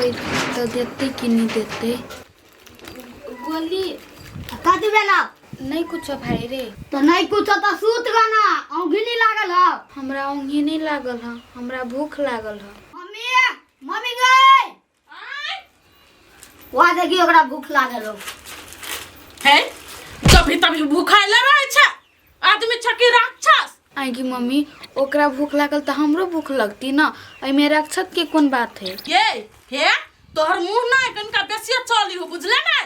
कहबै तऽ देतै कि नहि देतै। गोली कथी भेल? नहीं कुछो भाई रे। तो नहीं कुछो तो सूत गाना औंघी नहीं लागल ह? हमरा औंघी नहीं लागल ह, हमरा भूख लागल ह। मम्मी, मम्मी गए वहाँ, देखी ओकरा भूख लागल हो। है जभी तभी भूखाइले रहै छै आदमी, छै कि राक्षस? आइ की मम्मी, ओकरा भूख लागल तऽ हमरो भूख लगती ना, एहिमे राक्षस के कोन बात है? ये हे तोहर मुंह ना कनिका बेसिए चली हो, बुझले नै?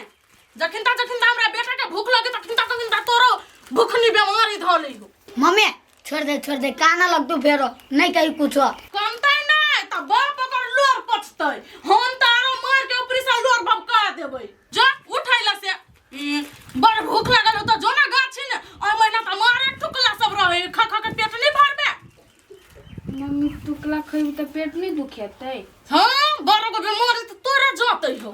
जखन ता जखन ता हमरा बेटा के भूख लगे तखन ता तखन ता तोरो भूखनी बेमारी धऽ लै हो। मम्मी छोड़ दे, छोड़ दे, काना लगतू फेरो, नहीं कही कुछो। कमतै नै तऽ बाप ओकर लोर पचतै, हम तऽ आरो मार के ऊपरी से लोर भबका देबै। जो उठैला से बड़ भूख लागल हो तऽ जो ना गाछी ने, ओहि महीना तऽ मारे टुकला सब रहे, खा खा के पेट नहीं भरबे। मम्मी, टुकला खैबी तऽ पेट नहीं दुखेतै? हाँ, बड़ गो बीमारी तऽ तोरे जतै हो।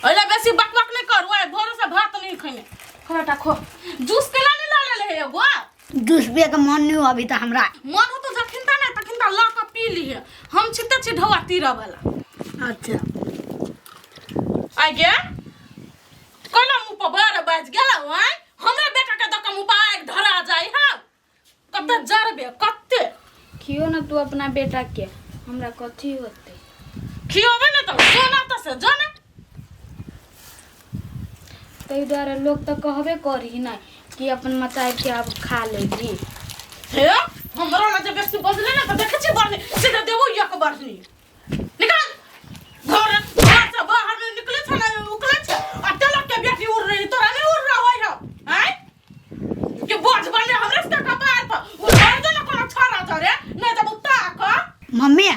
एला बेसी बकबक नहीं करू, आइ भोरे से भात नहीं खैने। खो बेटा खो, जूस केला नहीं लऽ लेले हे एगो? जूस पिए के मन नहीं हो अभी तो हमरा। मन हो तो जखन ता नहीं तखन ता लऽ कऽ पी लिहे, हम छिते छी ढौआ तीरऽ वाला। अच्छा। आइ गे, कोना मुँह पर बार बाजि गेलौ? आँय, हमरा बेटा के दऽ कऽ मुँह पर आगि धरा जाइ हौ? कते जरबे कते। खियो ना तू अपना बेटा के, हमरा कथी होतै? खियोबे ने तऽ जो ना तऽ से जो ना। ताहि दुआरे लोग तऽ कहबे करी ने कि अपन मताई के आब खा लेगी। हे, हमरा लग जे बेसी बजले ने तऽ देखै छी बढ़नी सीधे देबो एक बढ़नी। निकल घर, घर से बाहर नहीं निकले छ ना उकले छ। आ तेलक के बेटी उड़ रही, तोरा नहीं उड़ रहा होय हौ? आँय के बोझ बनले हमरे से कपार पर उड़ दे ना कोनो छाड़ा जरे नहीं जब ताक। मम्मी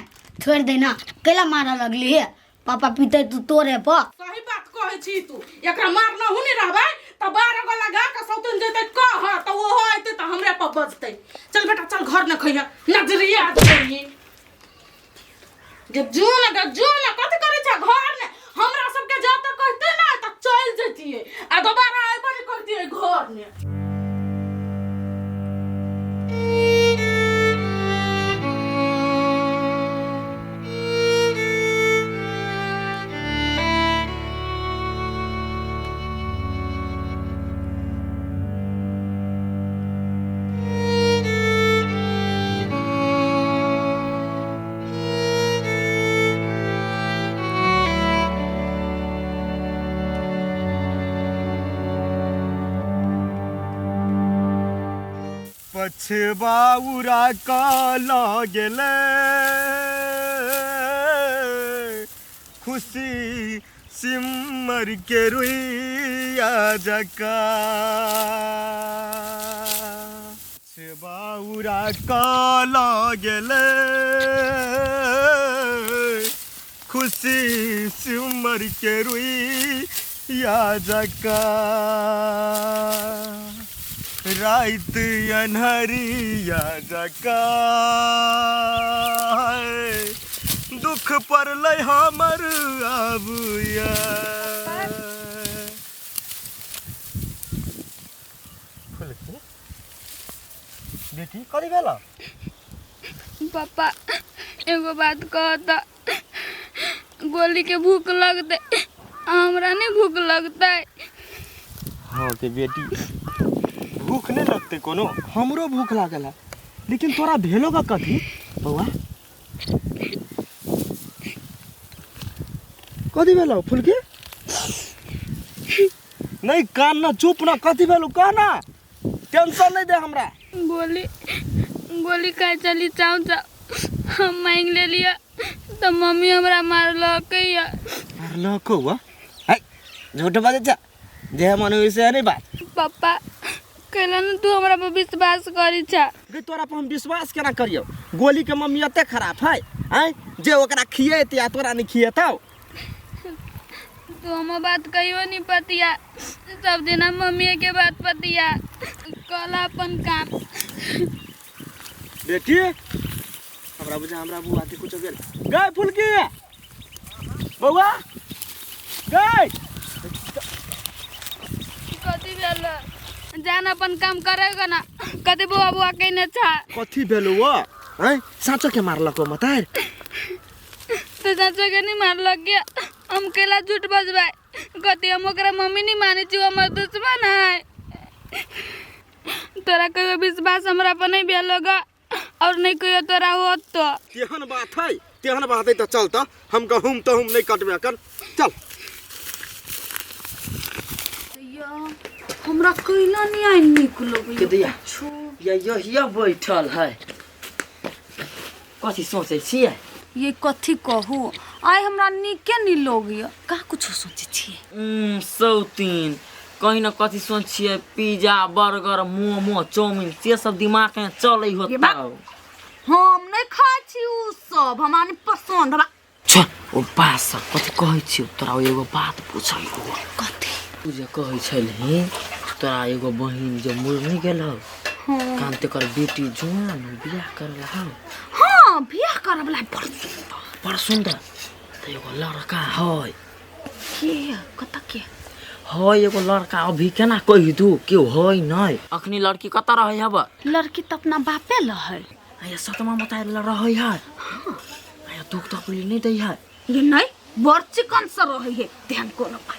छोड़ दे ना, कैला मारा लगली है? पापा पीते तू तोरे पर। सही बात कहै छी तू, एकरा मारना हूँ नहीं रहबै तऽ 12 गो लगा के सौतन जेतै कह तऽ ओहो अयतै तऽ हमरे पर बजतै। चल बेटा चल, घर न खैहे नजरिया छोड़ी गे। जो न गे, जो न, कथी करै छै घर ने? हमरा सबके जा तऽ कहते ना तऽ चलि जैतियै आ दोबारा अयबो नहि करतियै घर ने। पछबा उड़ा कऽ लऽ गेलै खुशी सिमर के रुइया जकाँ। पछबा उड़ा कऽ लऽ गेलै खुशी सिमर के रुइया जकाँ। राति अन्हरिया जकाँ दुख पड़लै हमर आबुया। फुलकी बेटी, कथी भेल? पापा, एगो बात कहता, गोली के भूख लगतै, हमरा नहीं भूख लगतै? हाँ के बेटी, भूख नहीं लगते कोनो? हमरो भूख लागल है, लेकिन तोरा भेलो का कथी बौआ? कथी भेलो फुलकी? नहीं कान ना, चुप ना, कथी भेलो कह ना, टेंशन नहीं दे हमरा। गोली गोली खाए चली चाऊ चाऊ, हम मांग ले लिया तो मम्मी हमरा मारलक या। मारलक हुआ है? झूठ बाजै छ, जे मन वैसे नहीं बात। पापा, कैला न तू हमरा पर विश्वास करी छा? गे, तोरा पर हम विश्वास केना करियौ? गोली के मम्मी एते खराब है आँय जे ओकरा खिएतै आ तोरा नहीं खिएतौ? तू हमर बात कहियो नहीं पतिया, सब दिना मम्मी के बात पतिया। कल अपन काम। बेटी, हमरा बुझा हमरा बुआ के कुछ गेल। गए फुलकी बौआ गए। कथी भेल? जान अपन काम करेगा ना, कथी बुआ बुआ कहने छा? कथी भेल वो आँय? साँचो के मारलक मतार? तो तो चाचा के नहीं मारलक गया। हम केला झूठ बजबै कथी हम ओकरा मम्मी नहीं मानै छी, हमर दुश्मन है। तोरा कहियो विश्वास हमरा पर नहीं भेल होगा और नहीं कहियो तोरा होत तो। तेहन बात है, तेहन बात है तो चल त हम गहूम तहूम नहीं कटबे कर चल। हमरा कैला नहीं आई निक लोग के दैया या यहिया बैठल है, कथी सोचै छियै? ये कथी कहू आइ हमरा नीके नहीं लोग ये का कुछ सोचै छियै? सौतीन कहीं न कथी सोच छियै, पिज्जा बर्गर मोमो चाउमीन से सब दिमाग में चलै होत। हम नहीं खाइ छी उ सब, हमरा नहीं पसंद। हमरा छ ओ बात सब कथी कहै छियौ तोरा? एगो बात पूछै हो। कथी? तू जे कहै छलही तोरा एगो बहिन जे मरि नहि गेल हौ, कान तेकर बेटी जुआन बियाह करला हौ। हाँ बियाह करवला बड़ सुंदर, बड़ सुंदर। त एगो लड़का है। के कत के है एगो लड़का? अभी केना कहि दू केओ है नहि। अखनी लड़की कतऽ रहै हब? लड़की त अपना बापे ल है। आया सतमा बताए रहै है। आया दुख तकलीफ नहीं दै है। ये नहीं बड़ चिकन से रहै है, ध्यान कोनो बात।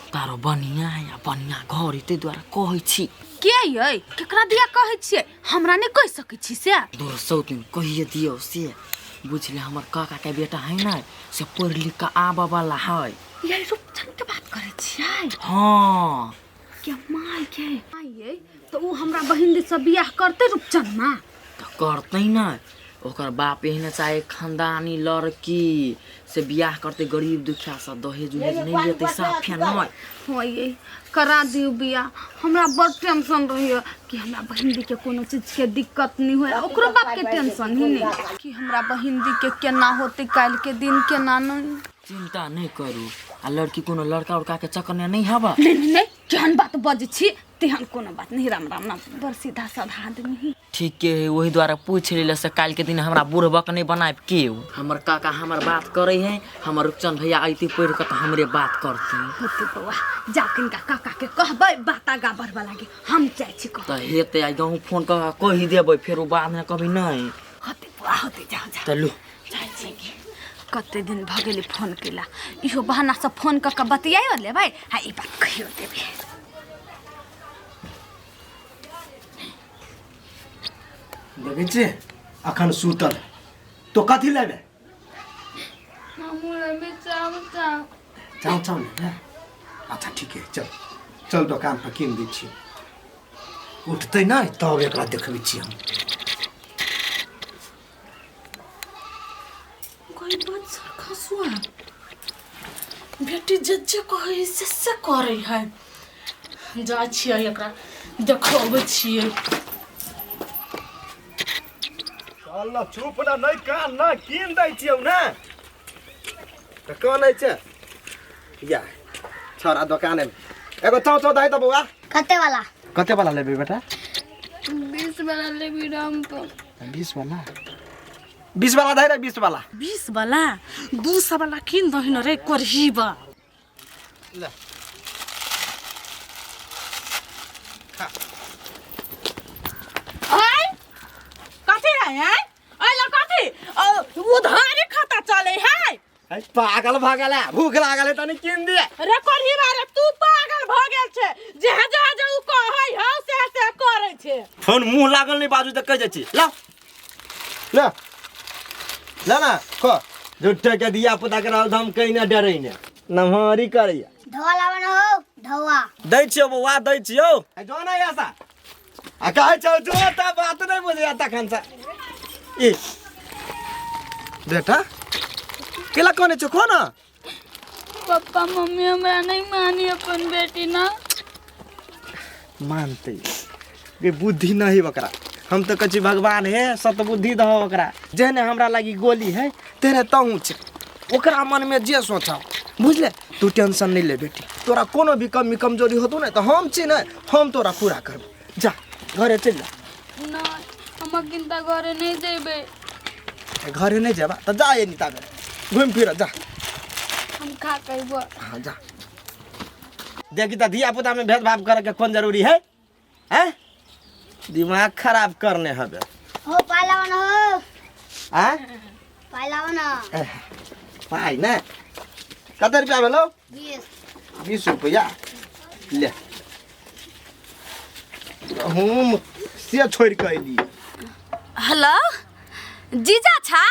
तारो बढ़िया है या बढ़िया घर ताहि दुआरे कहै छी। के यै केकरा दिया कहै छियै? हमरा नहि कहि सकै छी से। दो सौतीन कहिए दियौ से बुझले। हमर काका के बेटा है ना से पढ़ लिख के आबऽ वाला है। यै रूपचंद के बात करै छियै? हाँ। के माय के यै तऽ उ हमरा बहिन दिस से बियाह करतै रूपचंद मा? तऽ करतै ना, ओकर बाप एहने चाहे खानदानी लड़की से बियाह करतै, गरीब दुखिया से दहेज उहेज नहीं लेतै साफे नहीं। हाँ ये करा दियौ बियाह, हमरा बड़ टेंशन रहैया कि हमरा बहिन दी के कोनो चीज के दिक्कत नहीं होय, ओकरो बाप के टेंशन ही नहीं कि हमरा बहिन दी के केना होतै काल्हि के दिन केना नहीं। चिंता नहीं करू। आ लड़की कोनो लड़का उड़का के चक्कर में नहीं हबा? नहीं नहीं नहीं केहन बात बजै छी तेहन कोनो बात नहीं। राम राम ना बड़ सीधा साधा आदमी। ठीक है, वही द्वारा पूछ ले से काल्हि के दिन हमरा बुढ़बक नहीं बनाब केओ। हमर काका हमर बात करे है, हमर रूपचंद भैया अयती पढ़ के तऽ हमरे बात करते। होतै बौआ जा किनका काका के कहबै बात आगा बढ़बऽ लागे, हम जाइ छी कह। तऽ हेतै आइ गहूँ फोन कऽ के कहि देबै, फेर ओ बाद में कभी नहीं। होतै बौआ होतै, जाओ जाओ। तऽ लू जाइ छी। कते दिन भऽ गेलै फोन केला, इहो बहाना से फोन कऽ के बतियाइयो लेबै आ ई बात कहियो देबै। देखै छियै अखन सुतल तो कथी लेबै? हमहूँ लेबै चाउ चाउ। चाउ चाउ लेबै? अच्छा ठीक है चल चल दोकान पर कीन दै छियै। उठतै नहि तब एकरा देखबै छियै हम। कोई बात सर खसुआ बेटी जे जे कहै से से करै है। जाइ छियै एकरा देखबै छियै। चल ना चुप ना, नहीं कान ना कीन दै छियौ ना तऽ कानै छै। या छोरा दोकान में एगो चाउ चाउ दही तऽ बौआ। कते वाला? कते वाला लेबै बेटा? 20 वाला लेबै राम पर। 20 वाला? 20 वाला दही रे, 20 वाला। 20 वाला 200 वाला कीन दही न रे करहीबा। ले आय कथी है आय? आय ल कथी उधारी खाता चले है? पागल भऽ गेल है, भूख लागल है तनी कीन दिए। रे करहीबा रे तू पागल भऽ गेल छै, जे जे जे उ कहै हौ से से करै छै। फोन मुँह लागल नहीं बाजू तऽ कहि जाइ छी। ला ले ले ना खो झूठे के दिया पुता के रहल हम कहीं ना डरै ने नमहरी करैया। धोआ लाबऽ न हौ धोआ। दै छियौ बौआ दै छियौ। जो ना ऐसा आ कहै छौ जो त बात नहीं बुझैया तखन से। ई बेटा केला कोने छौ खो ना। पप्पा मम्मी हमरा नहीं मानी अपन बेटी ना। मानते ये बुद्धि नहीं ओकरा। हम तो कहै छी भगवान हे सतबुद्धि दहो ओकरा, जेहने हमरा लागी गोली है तेहने तहूँ छै। ओकरा मन में जे सोचौ बुझले। तू टेंशन नहीं ले बेटी, तोरा कोनो भी कमी कमजोरी होतौ ने तऽ हम छी ने, हम तोरा पूरा करबौ। जा घरे चलि जा। ना हम किनता घरे नहीं जेबै। घरे नहीं जेबा तऽ जा एनी ताबे घुमि फिर जा। हम खा के अयबो। हाँ जा। देखी तऽ धिया पुता में भेदभाव करे के कोन जरूरी है? हैं दिमाग खराब करने हबे। हो पाइ लाबऽ न हो। आँ पाइ लाबऽ न। पाइ ने कते रुपया भेलौ? 20। 20 रुपया ले। गहूम से छोड़ि कऽ अयली। हेलो जीजा छा?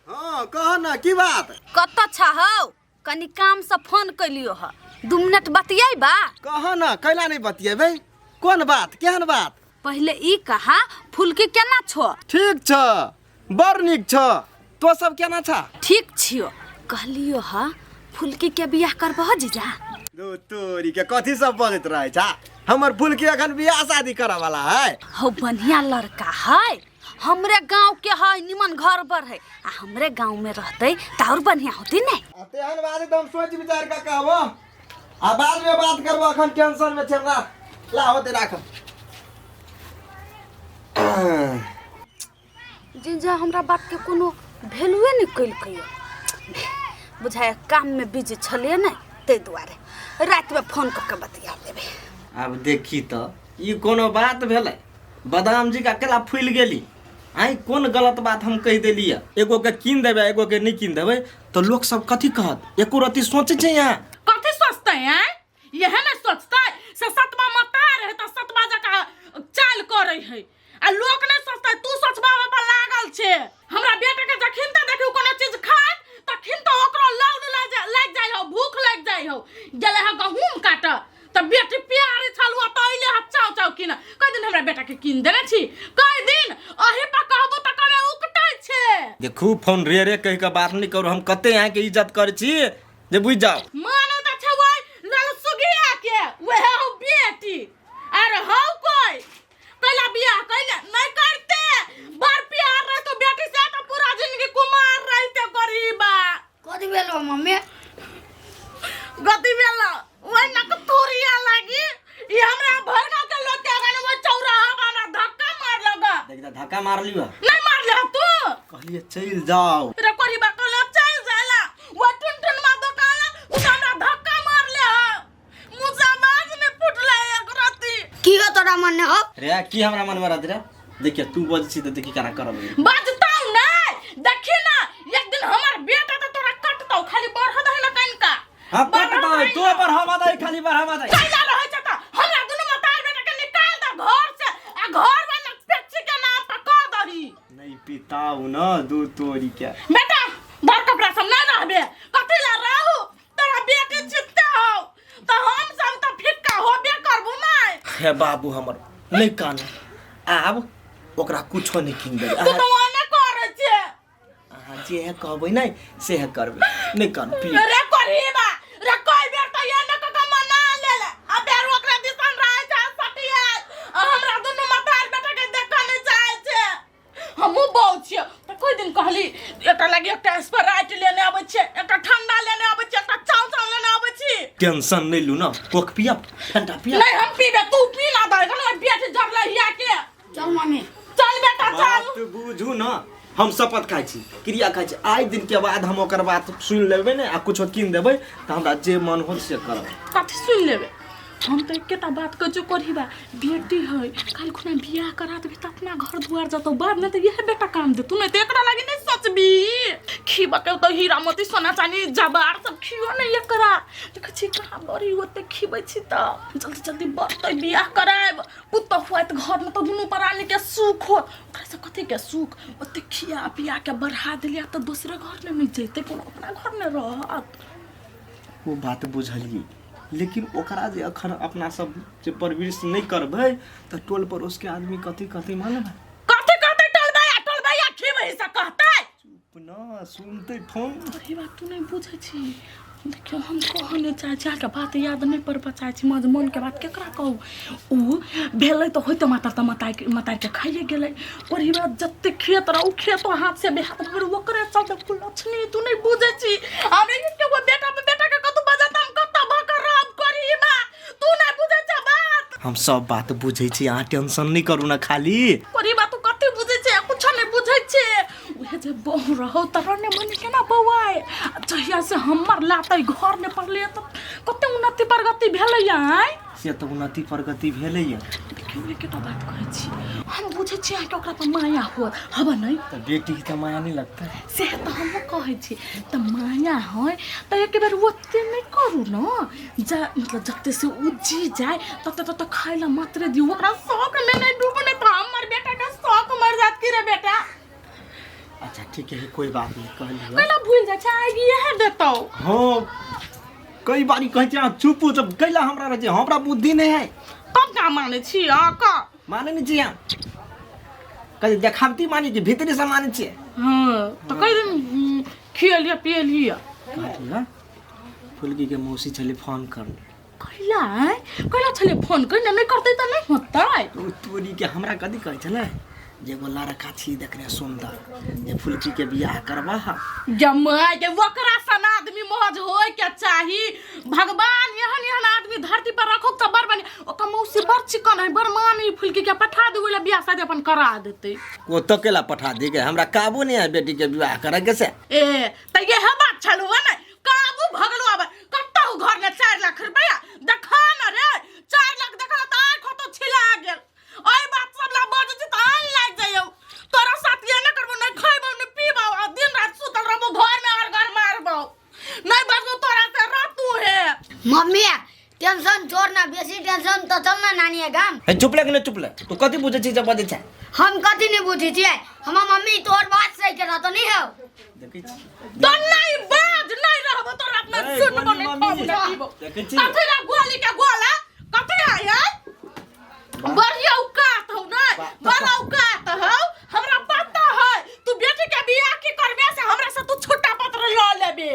हाँ कह ना, की बात? कतऽ छा हौ? कनी काम से फोन कैलियो ह, 2 मिनट बतियेबा? कह ना, कैला नहीं बतियेबै? कोन बात, केहन बात? पहिले ई कहा, फुलकी केना छो? ठीक छ, बड़ नीक छ। तो सब केना छा? ठीक छियो। कहलियो ह, फुलकी के बियाह करबह जीजा? दो तोरी के कथी सब बजैत रहै छा? हमर फुलकी अखन बियाह शादी करऽ वाला है। हौ बढ़िया लड़का है, हमरे गांव के है, निमन घर पर है, आ हमरे गांव में रहते त और बढ़िया होती ने। आ तेहन बात एकदम सोच विचार के कहबो, आ बाद में बात करबो, अखन टेंशन में छै हमरा। ला होते राख। जीजा हमरा बात के कोनो वैल्यूए नहीं कैलकै, बुझाय काम में बिजी छलिए ने, ताहि दुआरे राति में फोन कऽ के बतिया लेबै। आब देखी त ई कोनो बात भेलै? बादाम जी का अकेला फूलि गेली। आइ कोन गलत बात हम कहि देलियै? एगो के कीन देबै, एगो के नहीं कीन देबै तऽ लोक सब कथी कहत? एको रत्ती सोचै छै यहाँ? कथी सोचतै हैं? यह ने सोचतै से सतबा मता रहे तऽ सतबा जकाँ चाल करै है, आ लोक नहीं सोचतै। तू सोचबा पर लागल छे। हमरा बेटा के जखन तऽ देखियौ कोनो चीज खात तखन तऽ ओकरो लौल लागि जाइ हौ, भूख लागि जाइ हौ। गेलै हँ गहूम काटऽ तऽ बेटी प्यारे छल, ओ तऽ अइले हँ चाव चाव कीन। कई दिन हमरा बेटा के कीन देने छी? कई दिन अही पर कहबो तऽ कमे उकटै छे। देखू फोन रे रे कहि के बात नहीं करू, हम कते यहाँ के इज्जत करै छी जे बुझि जाओ। माने तऽ छै ओहि लाल सुगिया के, वएह हौ बेटी। अरे हौ कोइ कैला बियाह कैला नहीं करते, बड़ प्यार रहतो बेटी से तऽ पूरा जिंदगी कुमार रहते गरीबा। कथी भेलो मम्मी? गति भेलो ओहि नक तोरिया लागी ई हमरा भरगा के लोग के आगाँ वो चौराहा पर हमरा धक्का मार लगा। देख त धक्का मारलियो। नहीं मारले हो तू? कहलिए चलि जाओ। रे कोरीबा कहले चलि जाला, वो टुन टुन मा दोकान तू तऽ हमरा धक्का मारले हो, मुँह से आवाज नहीं फुटले एक रत्ती। की हो तोरा मन में हो? रे की हमरा मन में रहत रे? देखिए तू बजै छी तऽ देखी केना करब। बजतौ नहीं, देखी ना एक दिन हमर बेटा तऽ तोरा कटतौ, खाली बढ़ दही ना कनिका। हाँ कटतौ, तू बढ़ावा दही, खाली बढ़ावा दही। कैला रहै छै तऽ हमरा दुनू मतार बेटा के निकाल दे घर से, आ घर में ना पेची के नाम पर कह दही। नहीं पिताऊ न दू तोरी के। बेटा धर कपड़ा सब, नहीं रहबे कथी ला रहू, तोरा बेटी चित्ते हो तऽ हम सब तऽ फिक्का होबे करबू नहीं। हे बाबू हमर नहीं कानू, आब ओकरा कुछो नहीं कीन देबै। तू तऽ ओने करै छे। अहाँ जे है कहबै नहीं से है करबै, नहीं कानू पी। रे करीबा रे कोई बेर तऽ ये न कऽ मना लेले, आ बेर ओकरा दिसन रहै छै सटिया, आ हमरा दुनू मतार बेटा के देखऽ नहीं चाहै छै। हमहूँ बहू छियै तऽ कोई दिन कहली एकटा लागी एकटा स्प्राइट लेने अबै छियै, एकटा ठंडा लेने अबै छियै, एकटा चाव चाव लेने अबै छी। टेंशन नहीं लू ना, कोक पियब ठंडा पियब। नहीं हम पीबे, तू पी ना दे, एखन बेटी जरले हिया के। चल मम्मी चल बेटा चल। बात बुझू ना, हम शपथ खाइ छी, क्रिया खाइ छी, आइ दिन के बाद हम ओकर बात सुनि लेबै ने आ कुछो कीन देबै तऽ हमरा जे मन होत से करब। कथी सुनि लेबै? हम तऽ एकेटा बात कहै छियौ कोढ़ीबा, बेटी है काल्हि खुना बियाह करा देबही तऽ अपना घर दुआर जतौ, बादमे तऽ इएह बेटा काम देतौ, नहि तऽ एकरा लागी नहि सोचबी। खीबके तऽ हीरा मोती सोना चानी जवार सब खियो नहि एकरा। देखै छी कहाँ बड़ी ओते खीबै छी तऽ जल्दी जल्दी बढ़तै, बियाह करायब, पुतहु आयत घरमे तऽ दुनू प्राणीके सुख होत। ओकरा से कथीके सुख? ओते खिया पिया के बढ़ा देलियै तऽ दोसरे घरमे नहि जैतै, कोनो अपना घरमे रहत। ओ बात बुझलियै, लेकिन ओकरा जे अखन अपना सब जे परवरिश नहीं करबै तऽ टोल पड़ोस के आदमी कथी कथी मालूम है? कथी कहतै टोल भैया? टोल भैया खिबै से कहतै? चुप ना, सुनतै फोन। ई बात तू नहीं बुझै छी। देखियौ हम कहऽ नहि चाहै छी, अहाँके बात याद नहि पड़बऽ चाहै छी, मज मोनके बात केकरा कहू। ओ भेलै तऽ होइते मातर तऽ मताइके खाइए गेलै। ओही बात जते खेत रहै ओ खेतो हाथ से बेहाथ भऽ गेलै ओकरे चलते। कुलक्षणी तू नहीं बुझै छी, हमरा एके गो बेटा पर बेटा के कतौ बजत हम कतौ भऽ कऽ रहब करी बा, तू नहीं बुझै छ बात। हम सब बात बुझै छी, अहाँ टेंशन नहीं करू ना खाली। करी बा तू कथी बुझै छै? कुछो नहीं बुझै छै। उहे जे बहु रहौ तऽ रने मने केना बौआए, जहिया से हमर लातै घर नहि पड़लै तऽ कते उन्नति प्रगति भेलैया आँय? से तऽ उन्नति प्रगति भेलैया। देखियौ एकेटा बात कहै छी हम बुझै छी अहाँके ओकरा पर माया हो हब नहि तऽ बेटी के तऽ माया नहीं लगता है से तऽ हमहूँ कहै छी तऽ माया है तऽ एक बेर ओते नहि करू ने जा मतलब जते से ओ जी जाय तते तते खाय ला मात्रे दियौ ओकरा शौक मे नहि डूबू नहि तऽ हमर बेटा के शौक मर जात की रे बेटा अच्छा ठीक है कोई बात नहीं कहलियै कैला भूल जाइ छै आइ इएह देतौ हाँ कई बारी कहै छी अहाँ चुप हो जब कैला हमरा रहै छै हमरा बुद्धि नहीं है तब का मानै छी अहाँ का माने नहीं छी अहाँ कहीं देखावटी मानी कि भीतरी से मानै छियै हाँ तऽ कहि दिन खियलियै पियलियै कहलियै फुलकी के मौसी छलै फोन करले कैला आँय? कैला छलै फोन कैला नहि करतै तऽ नहि होतै ओ तोरी के हमरा कथी कहै छलै जे एगो लड़का छी देखने सुंदर जे फुलकी के बियाह करबा जमाय के ओकरा सन आदमी मौज होय के चाही भगवान एहन एहन आदमी धरती पर रखो तऽ बड़ बढ़िया ओकर मौसी बड़ चिकन है बड़ मानी फुलकी के पठा दू ओहि बियाह शादी अपन करा देतै ओ तो केला पठा दी के हमरा काबू नहीं है बेटी के बियाह करे के से ए तऽ इएह बात छलू है ने काबू भगलो आब कतहु घर ने 4 लाख रुपया देखा न रे 4 लाख देखल तऽ आँखि तो छिला गेल ओहि बात सब ला बजै छी तऽ आन लागि जाइयौ तोरा साथ ये नहि करबो नहि खैबौ नहि पीबौ आ दिन रात सुतल रहबो घर में और घर मारबौ नहि बजबो तोरा से रातू हे मम्मी टेंशन छोड़ ना बेसी टेंशन तो चल ना नानी के गाम हे चुप लग ने चुप लग तू कथी बुझै छी जब बजै छै हम कथी नहीं बुझै छियै हमर मम्मी तोहर बात सही के रहतो नहीं हौ देखै छी तो नहीं बाज नहीं रहबो तोरा अपना ए, सुनबो गोली नहीं मम्मी। खाबो नहीं पीबो देखै छी? कथी ला गोली के गोला कथी आय है बड़ी औकात हौ नै बड़ औकात हौ हमरा पता है तू बेटी के बियाह की करबे से हमरा से तू छुट्टा पत्र ल लेबे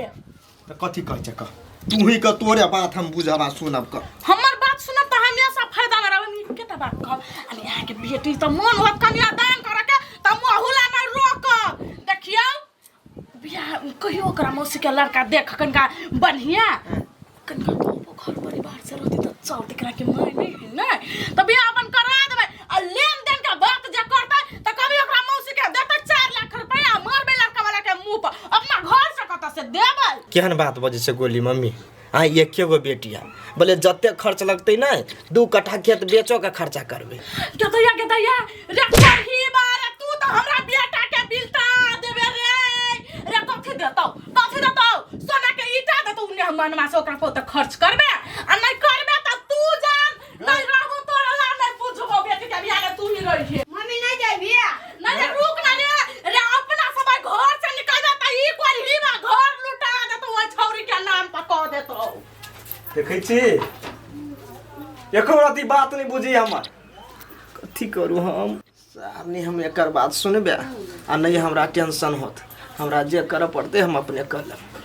तऽ कथी कहै छै कह तू ही के तोरे बात हम बुझब आ सुनब कह हमर बात सुनब तऽ हमेशा फायदा में रहब केटा बात कहब अरे अहाँ के बेटी तऽ मन होत कन्यादान करे के तऽ महुला नहि रोकब देखियौ बियाह कहियो ओकरा मौसी के लड़का देख कनिका बढ़िया कनिका तो घर परिवार से रहती तऽ चल एकरा के माय नहीं है ने तऽ बियाह अपन करा देबै आ लेन देन के बात जे करतै तऽ कभी ओकरा मौसी के देतै 4 लाख रुपया मारबै लड़का वाला के मुंह पर अपना घर से कतऽ से देबै केहन बात बजै छै गोली मम्मी अहाँ एके गो बेटी है बोले जते खर्च लगतै ने 2 कट्ठा खेत बेचो के खर्चा करबै गेदैया गेदैया रे करही बारे तू तऽ हमरा बेटा के बिलटा देबे रे रे कथी देतौ कथी देतौ सोना के ईटा देतौ ने हम मनमा से ओकरा पर तऽ खर्च करबे आ नहीं करबे तऽ तू जान नहीं रहबो तोरा ला नहीं बुझबो बेटी के बियाह तू ही रहिए मम्मी नहीं जाइबी नहीं रे रुक ना रे रे अपना सब घर से निकल जाता ई करही बा घर लुटा देतौ ओइ छौरी के नाम पर कह देतौ देखै छी एको रति बात नहीं बुझी हमर कथी करू हम साहब नहीं हम एकर बात सुनबे आ नहीं हमरा टेंशन होत हमरा जे करऽ पड़तै हम अपने कर लेब।